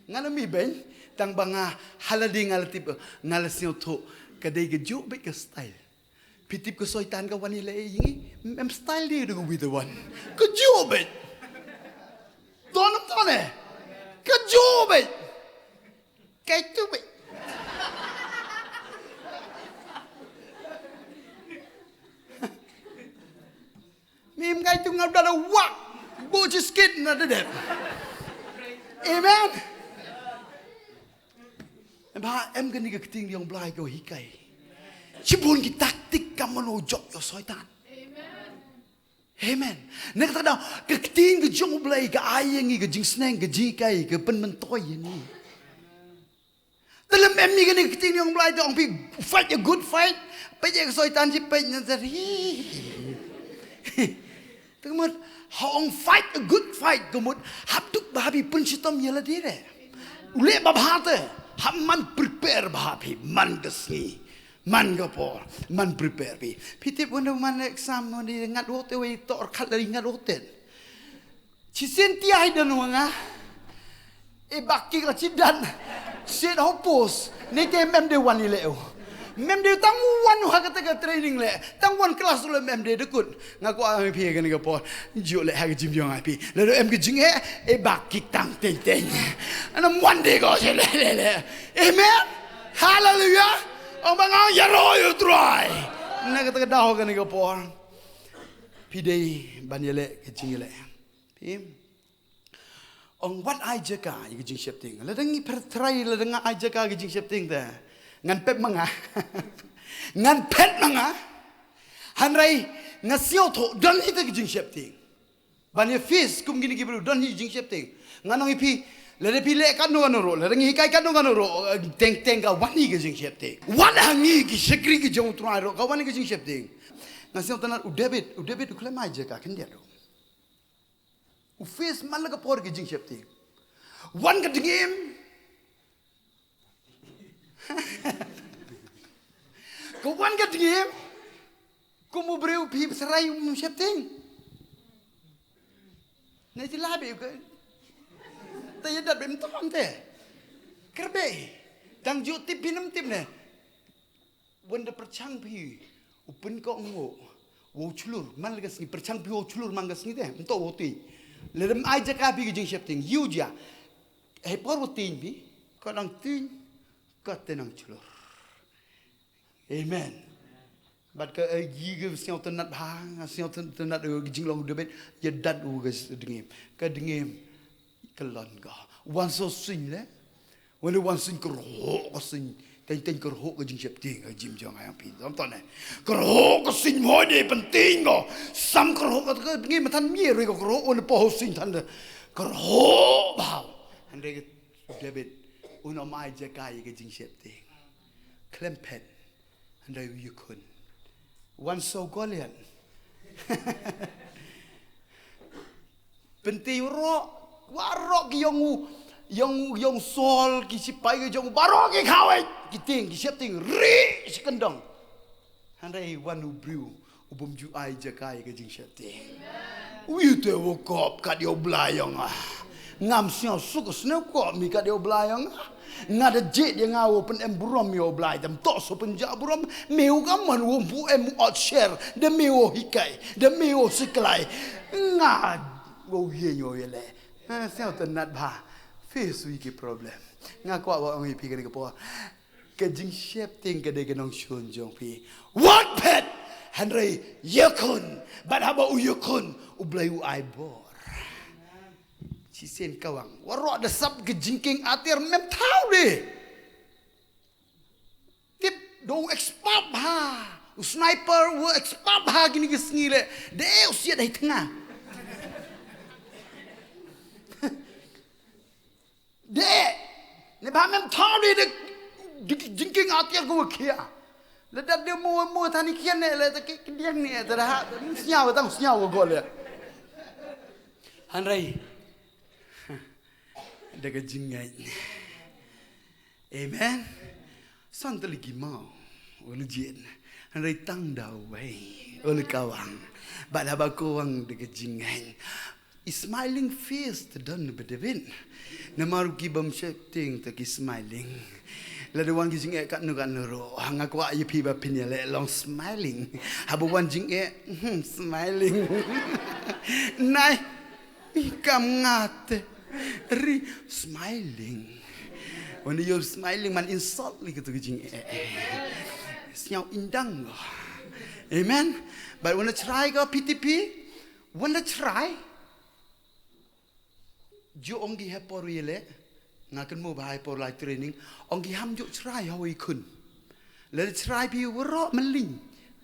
Ngan ym ibeiñ, tang ba nga ha lade nga la tip, nga la sngewthuh ka dei kajuh beit ka style. Phi tip ka soitan ka wan ïaleh ïa ngi, em style de da kawi te wan. Kajuh beit. Don em don eh. Kajuh beit. Kaitu beit. Mim kaitu ngam da wak. Bo jiskit na da dep. Amen. Em ba em kane ka ktien jong u Blei ka hikai. Shibun ki tactic ka mano jop ïa u soitan. Amen. Na kata daw ka ktien ka jong u Blei ka ai ïa ngi ka jingsneng ka jinghikai ka pynmyntoi ïa ngi. Te lym em ïa kane ka ktien jong u Blei te ong phi fight a good fight. Peit ïa ka soitan shi peit na zer. Te ka mut, ha ong fight a good fight, ka mut, hap duk bha phi pynshitom ïa lade re. U leh ba bha te, hap man prepare bha phi, man ka sngi, man ka por, man prepare phi. Phi tip wanda man exam, wanda ngat wot te wei tor khat lari ngat wot te. Shisien tia hai don wa nga. E bak ki la chidan. Siet ho pos. Ni te mem de wan i leh u. Mem de tang wan u ha kata ka training leh. Tang wan kelas u leh mem de dekut. Nga kwah ai phi kane ka por. Ju leh ha ka jingbiang ai phi. Lada em ka jingeh, e bak ki tang teng teng. Ana wan de ko se leh leh leh. Amen. Hallelujah. Ong ba nga ïaroh ïa u Trai. Na kata ka daw kane ka por. Phi dei ban ïaleh ka jingïaleh. Phi. Ong wat ai jaka ïa ka jingsheptieng. Lada ngi pyrthei lada nga ai jaka ka jingsheptieng te. Ngan pep ma nga. Ngan pep ma nga. Hynrei nga sngewthuh don hi te ka jingsheptieng. Ban ïa face kum kine ki briew don hi jingsheptieng. Ngan ong ïa phi lada phi leh katno katno ruh, lada ngi hikai katno katno ruh, teng teng ka wan hi ka jingsheptieng. Wat ha ngi ki shakri ki jong u Trai ruh ka wan hi ka jingsheptieng. Nga sngewtynnat u David, u David u khlem ai jaka khyndiat ruh. U face man la ka por ka jingsheptieng. Wan ka dngiem. Ka wan ka dngiem. Kum u briew phi bsrai um sheptieng. Ne jila be ka. Ta ïa dat be mtom te. Kerbe. Dang ju tip phi nam tip ne. Wan da pyrshang phi u pynkohnguh wow shlur man la ka sngi, pyrshang phi wow shlur man ka sngi te, mynta wow tieng. Lada ym ai jaka phi ka jingsheptieng, ïa u jia. Hei por wow tieng phi, ka dang tieng, ka te nang shlur. Amen. Bad ka, eh, ïa ka sngewtynnat bha, sngewtynnat, eh, ka jinglong u David, ïa dat u ka dngiem. Ka dngiem, ka lon ka. Wan so sing le. Wan le wan sing kyrhuh ka sing. Teng teng kyrhuh ka jingsheptieng ka jingim jong nga ïa phi. Dam tane. Kyrhuh ka sing mo de pyntieng ko. Sam kyrhuh ka, ka dngiem than mie roi ka kyrhuh wan le poh sing than de. Kyrhuh bha. Hynrei ka David, un ym ai jaka ïa ka jingsheptieng. Khlem phet. Hynrei u ïakhun. Wan so Goliath. Pyntieng roh, waroh ki ïong u, ïong, ïong Saul, ki sipai ki jong u, baroh ki khawai, ki tieng, ki sheptieng, ri, shi kyndong. Hynrei wan u briew, u bym ju ai jaka ïa ka jingsheptieng. U ïa te u kop, kat ïa u Blei ïong nga. Ngam sngewsuk sngewkop mi kat ïa u Blei ïong nga. Nga da jied ïa nga u pynem burom ïa u Blei, dam toh so pynjah burom, me u kam man u pu em u ot sher, da me u hikai, da me u siklai. Nga u ïeng u ïa le. Ha, sngewtynnat bha. Face wi ki problem. Nga kwah wa ong ïa phi kane ka por. Ka jingsheptieng ka dei ka nongshun jong phi. Wat phet, hynrei ïakhun, bad haba u ïakhun, u Blei u ai bor. Shisien kawang. Waroh da sap ka jingkieng atiar mem thaw de. Tip, do u expert ha. U sniper, u expert ha kini ki sngi le. De u siat hai tnga. De, ne ba mem thaw de, de, de jingkieng atiar ko khia. Le dat de mo, mo thani khian ne, le ta ki, ki diang ne, ta da ha, sniaw, tang sniaw ko le. Hynrei. Da ka jingngeit. Amen. San tylli ki maw. Ule jied. Hynrei tang da wei. Ule kawang. Bad haba kawang da ka jingngeit. I smiling face te don ba David. Namar ki bym sheptieng te ki smiling. Lada wan ki jingeh katno katno ruh. Nga kwah ïa phi ba phin ïaleh long smiling. Haba wan jingeh, hmm, smiling. Nai. Kam nga te. Ri smiling. Wan ïa smiling man insult li kito ki jingeh. Sniaw indang ko. Amen. But wan da chrai ko P T P. Wan da chrai. Ju ong ki ha por ïaleh. Nga kynmaw ba ha por lai training. Ong ki ham ju chrai ha wei khun. Lada chrai phi waroh mylliñ.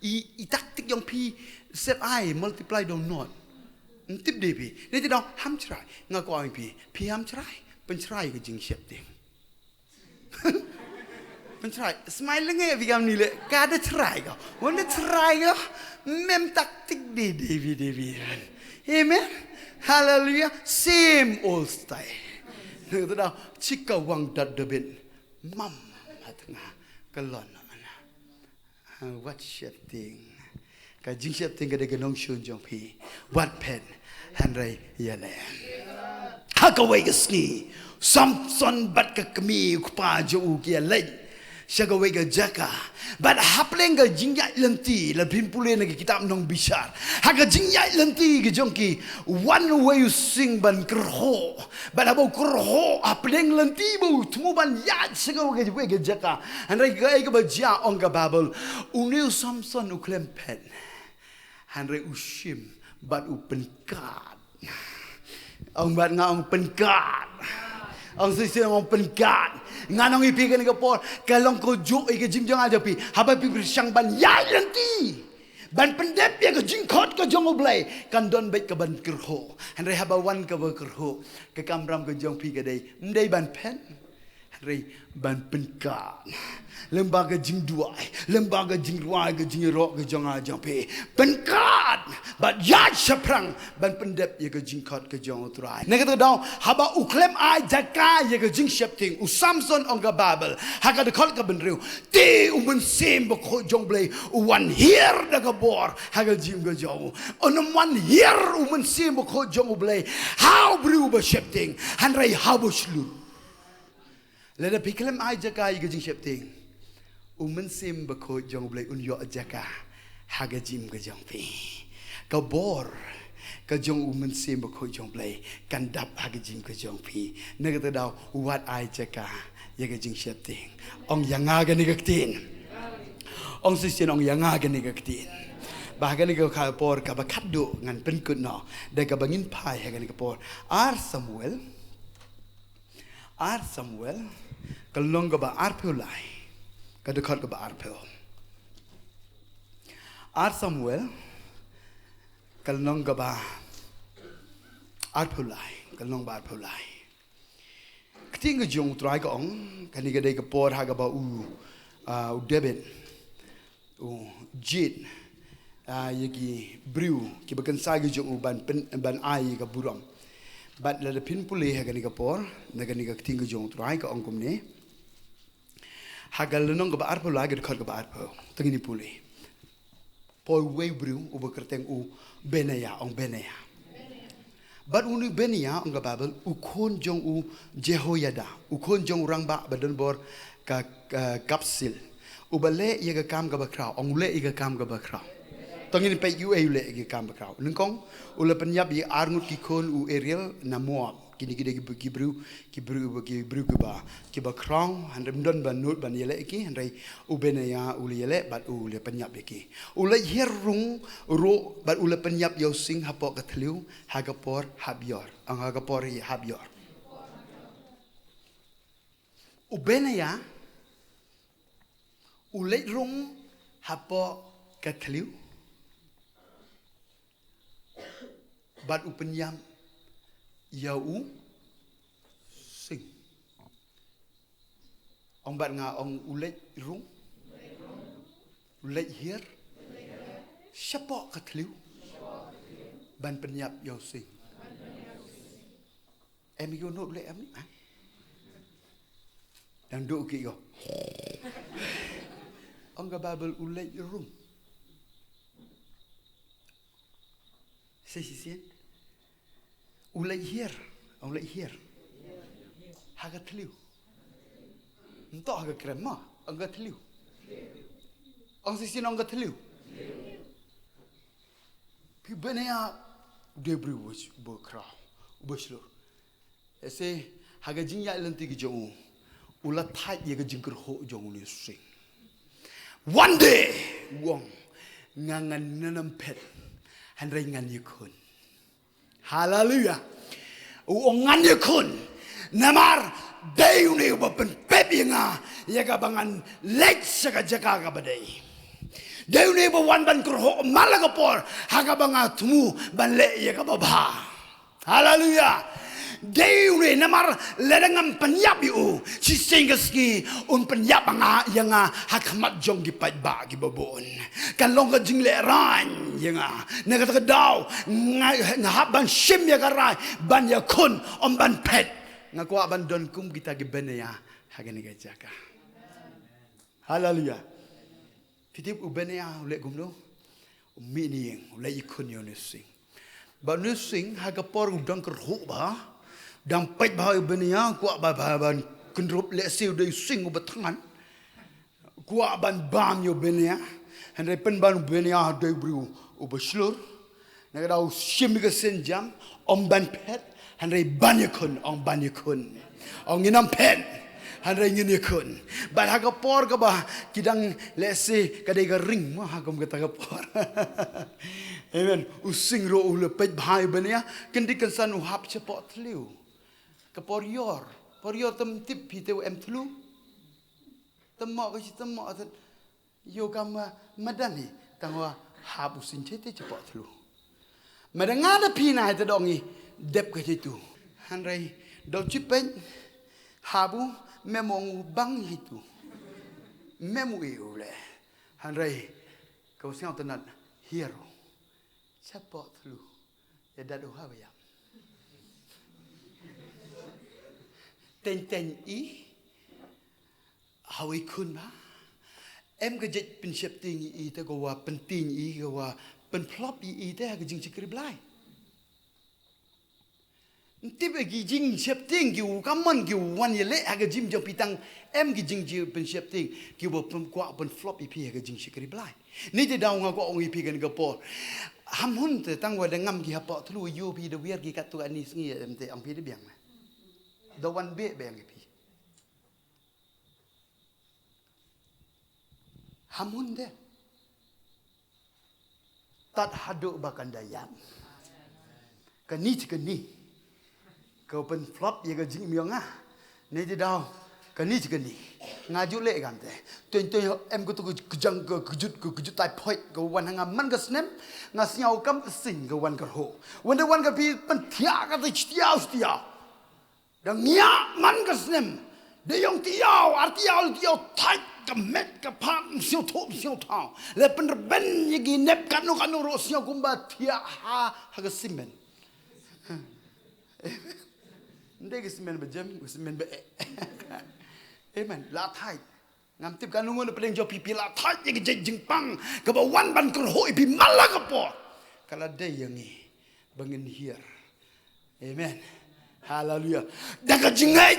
I, i tactic ïong phi sep ai multiply down not. Ym tip de phi. Ne te dang ham chrai. Nga kwah ong phi. Phi ham chrai. Pynchrai ka jingsheptieng. Pynchrai. Smiling eh phi kam ni le. Ka da chrai ko. Wan da chrai ko. Mem tactic de, de phi, de phi. Amen. Hallelujah. Same old style. Ne te dang chika wang dat David. Mam ha tnga ka lon na. Ha, wat sheptieng. Ka jingsheptieng ka dei ka nongshun jong phi. Wat phet. Hynrei ïaleh. Ha kawei ka sngi. Samson bad ka kmie u kpa jong u ki ïaleit. Sha kawei ka jaka. Bad hapdeng ka jingïaid lynti. Lada phin pule na ka kitab Nongbishar. Ha ka jingïaid lynti ka jong ki. Wan uwei u sing ban kyrhuh. Bad haba u kyrhuh hapdeng lynti ba u thmu ban ïaid sha kawei ka jaka. Hynrei kaei kaba jia ong ka Baibl. Une u Samson u khlem phet. Hynrei u shim bad u pynkad. Ong bad nga ong pynkad. Ong shisien ong pynkad. Ngan ong ïa phi kane ka por. Ka long kajuh ïa ka jingim jong nga jong phi. Haba phi pyrshang ban ïaid lynti. Ban pyndep ïa ka jingkhot ka jong U Blei. Kan don beit kaban kyrhuh. Hynrei haba wan kaba kyrhuh. Ka kamram ka jong phi ka dei. Ym dei ban phet. Hynrei ban pynkad. Lyngba ka jingduwai. Lyngba ka jingrwai ka jingïaroh ka jong nga jong phi. Pynkad. Bad ïaid shaphrang. Ban pyndep ïa ka jingkhot ka jong U Trai. Na kata ka daw, haba u khlem ai jaka ïa ka jingsheptieng, u Samson ong ka Baibl, ha ka dkhot ka hynriew, te u Mynsiem Bakhuid jong U Blei, u wan hiar da ka bor, ha ka jingim ka jong u. Un ym wan hiar u Mynsiem Bakhuid jong U Blei, ha u briew ba sheptieng, hynrei ha u ba shlur. Lada phi khlem ai jaka ïa ka jingsheptieng. U Mynsiem Bakhuid jong U Blei un ïoh jaka ha ka jingim ka jong phi. Ka bor ka jong U Mynsiem Bakhuid jong U Blei kan dap ha ka jingim ka jong phi. Na kata ka daw wat ai jaka ïa ka jingsheptieng. Ong ïa nga kane ka ktien. Ong shisien ong ïa nga kane ka ktien. Ba ha kane ka por kaba khatduh ngan pynkut noh da kaba ngin phai ha kane ka por. Ar Samuel. Ar Samuel ka lynnong kaba arphew lai, ka dkhot kaba arphew. Ar Samuel ka lynnong kaba arphew lai, ka lynnong ba arphew lai. Ka ktien ka jong U Trai ka ong, kane ka dei ka por ha kaba u, ah, u David u jied, ah, ïa ki briew kiba kynsai ki jong u ban pyn-, ban ai ïa ka burom. Bad lada phin pule ha kane ka por, na kane ka ktien ka jong U Trai ka ong kumne. Ha ka lynnong kaba arphew lai, ka dkhot kaba arphew. Te ngin ïa pule. Poi uwei u briew uba kyrteng u Benaïa, ong Benaïa. Bad une u Benaïa, ong ka Baibl, u khun jong u Jehoiada, u khun jong u rangbah ba don bor ka, ka Kabseel. Uba leh ïa ka kam kaba khraw, ong u leh ïa ka kam kaba khraw. To ngin peit uei u leh ïa ka kam ba khraw. Nyngkong, u la pynïap ïa arngut ki khun u Ariel na Moab. Kine ki dei ki, ki briew, ki briew, ki briew kiba, kiba khraw, hynrei ym don ba nud ban ïaleh ïa ki, hynrei u Benaïa u la ïaleh bad u la pynïap ïa ki. U leit hiar rung ruh bad u la pynïap ïa u sing hapoh ka thliew, ha ka por hap ïor. Ong ha ka por hap ïor. U Benaïa u leit rung hapoh ka thliew bad u pynïap ïa u sing. Ong bad nga, ong u leit rung, u leit hiar shapoh ka thliew ban pynïap ïa u sing. Em, ïoh nud leh em ni, ha? Dang duh ki ïoh. Ong ka Baibl u leit rung. Shisien. U leit hiar, u leit hiar ha ka thliew. Ym toh ha ka krem mo, ong ka thliew. Ong shisien ong ka thliew. Phi, Benaïa u dei u briew uba, uba khraw, uba shlur. Ese, ha ka jingïaid lynti ka jong u, u la thait ïa ka jingkyrhuh jong une u sing. One day, u ong, nga ngan nym phet, hynrei ngan ïakhun. Haleluia. U ong ngan ïakhun. Namar dei une uba pynpep ïa nga ïa kaba ngan leit sha ka jaka kaba dei. Dei une uba wan ban kyrhuh man la ka por ha kaba nga thmu ban leh ïa kaba bha. Haleluia. Dei une namar lada ngam pynïap ïa u, shisien ka sngi un pynïap ïa nga, ïa nga ha khmat jong ki paidbah kiba bun. Kan long ka jinglehrain ïa nga. Na kata ka daw nga, nga hap ban shim ïa ka rai ban ïakhun, ym ban phet. Nga kwah ban don kum kita ki Benaïa ha kane ka jaka. Haleluia. Phi tip u Benaïa u leh kumno? U mih na ïing, u leit ïakhun ïa une u sing. Bad une u sing ha ka por u dang kyrhuh bha, dang peit bha ïa u Benaïa, kwah ba, ba, ban kynrup, lehse u dei u sing uba thngan. Kwah ban bam ïa u Benaïa, hynrei pynban u Benaïa u dei u briew uba shlur. Na ka daw u shim ïa ka sienjam, ym ban phet, hynrei ban ïakhun, ong ban ïakhun. Ong ngin ym phet, hynrei ngin ïakhun. Bad ha ka por kaba ki dang lehse ka dei ka ring mo ha kum kata ka por. Amen. U sing ruh u la peit bha ïa u Benaïa, kyndit kynsan u hap shapoh thliew. Ka por ïor, por ïor te ym tip phi te u em thliew. Te mo ka shi te mo te. Ïoh ka ma, madan hi, tang wa hap u sing te te shapoh thliew. Madan nga da phi na hi te dong hi, dep ka te tu. Hynrei, dong chipeng, hap u, mem ong u bang hi tu. Mem u i u le. Hynrei, ka u sing te nat, hiar u. Shapoh thliew. Ïa dat u ha ba ïam. Teng teng i, ha u ïakhun bha. Em ka jait pynsheptieng i te ka wa pyntieng i, ka wa pynphlop i te ha ka jingshakri Blai. Tip ïa ki jingsheptieng ki u kamon ki u wan ïaleh ha ka jingim jong phi tang em ki jingpynsheptieng ki u pynkwah pynflop ïa phi ha ka jingshakri Blei. Nangta daw nga kwah ong ïa phi kane ka por. Ham hun te tang wa da ngam ki hapoh thlu ïa phi da wiar ki katto katne sngi em te ong phi da biang na. Da wan beh biang ïa phi. Ham hun te. Tad haduh ba kan da ïam. Kane te kane. Ka pynflop ïa ka jingim ïa nga. Nangta daw. Kane te kane. Nga ju leh kam te. Tuin tuin em ka tu ka jang ka kejut ka kejut typhoid ka wan ha nga man ka snem. Nga sngew kam ka sing ka wan ka rho. Wan da wan ka phi pynthiah ka te stiaw stiaw. Da ngiah man ka snem. Da ïong tiaw, ar tiaw, tiaw thait ka met ka phat, sngew thuh, sngew thaw. Le pynrben ïa ki nep kano kano ruh sngew kumba thiah ha, ha ka simen. Nde ka simen ba jem, ka simen ba eh. Amen. La thait. Ngam tip kano ngon pdeng jong phi phi la thait ïa ka jait jingpang kaba wan ban kyrhuh ïa phi man la ka por. Ka la dei ïa ngi ba ngin hiar. Amen. Haleluya. Da ka jingngeit.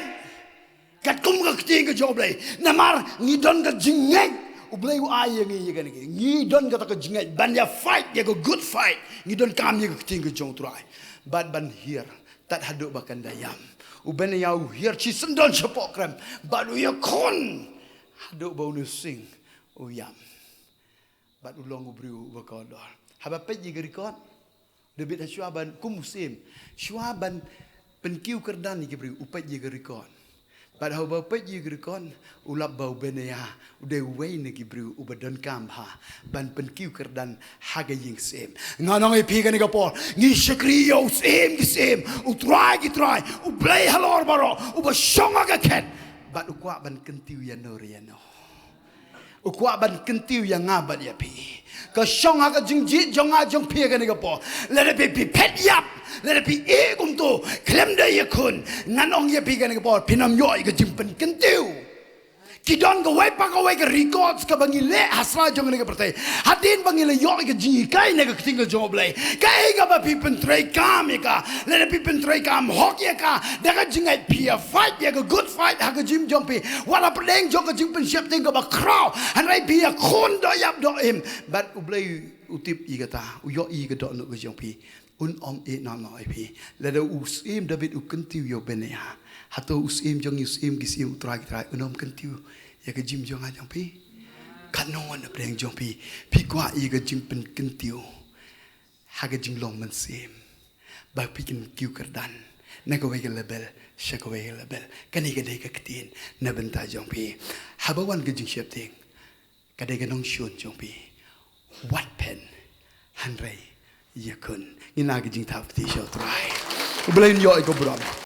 Katkum ka ktien ka jong U Blei. Namar ngi don ka jingngeit. U Blei u ai ïa ngi ïa kane. Ngi don kata ka jingngeit ban ïa fight ïa ka good fight. Ngi donkam ïa ka ktien ka jong U Trai. Bad ban hiar. Tad haduh ba kan da ïam. U Benaïa u hiar shisyndon shapoh krem. Bad u ïakhun. Haduh ba une u sing u ïam. Bad u long u briew uba kordor. Haba peit ïa ka record. David ha shuwa ban kum u syiem. Shuwa ban pynkiew kyrdan ïa ki briew u peit ïa ka record. Bad haba peit ïa ka record u lap ba u Benaïa u dei uwei na ki briew uba donkam ha ban pynkiew kyrdan ha ka ïing syiem. Nga ong ïa phi kane ka por ngi shakri ïa u syiem ki syiem, U Trai ki trai, U Blei halor baroh uba shong ha ka khet. Bad u kwah ban kyntiew ïano re ïano. U kwah ban kyntiew ïa nga bad ïa phi. Ka shong ha ka jingjied jong nga jong phi kane ka por. Lada phi phi phet ïap, lada phi ïeh kumto, khlem da ïakhun. Ngan ong ïa phi kane ka por phin ym ïoh ïa ka jingpynkyntiew. Ki don kawei pa kawei ka records kaba ngi leh ha sla jong kane ka pyrthei. Hadien ba ngi la ïoh ïa ka jinghikai na ka ktien ka jong U Blei. Kaei kaba phi pyntreikam ïa ka. Lada phi pyntreikam hok ïa ka. Da ka jingngeit phi ïa fight ïa ka good fight ha ka jingim jong phi. Wat ha pdeng jong ka jingpynsheptieng kaba khraw. Hynrei phi ïakhun doh ïap doh im. Bad U Blei u tip ïa kata. U ïohi ïa ka dohnud ka jong phi. Un ym ïeh noh noh ïa phi. Lada u syiem David u kyntiew ïa u Benaïa. Hato u syiem jong ngi u syiem ki syiem U Trai ki trai un ym kyntiew ïa ka jingim jong nga jong phi. Katno ngan na pdeng jong phi. Phi kwah ïa ka jingpynkyntiew. Ha ka jinglong mynsiem. Ba phi kyntiew kyrdan. Na kawei ka level, sha kawei ka level. Kane ka dei ka ktien, na bynta jong phi. Haba wan ka jingsheptieng. Ka dei ka nongshun jong phi. Wat pynhynrei ïakhun. Ngin ai ka jingthap kti sha U Trai. U Blei un ïoh ïa ka burom.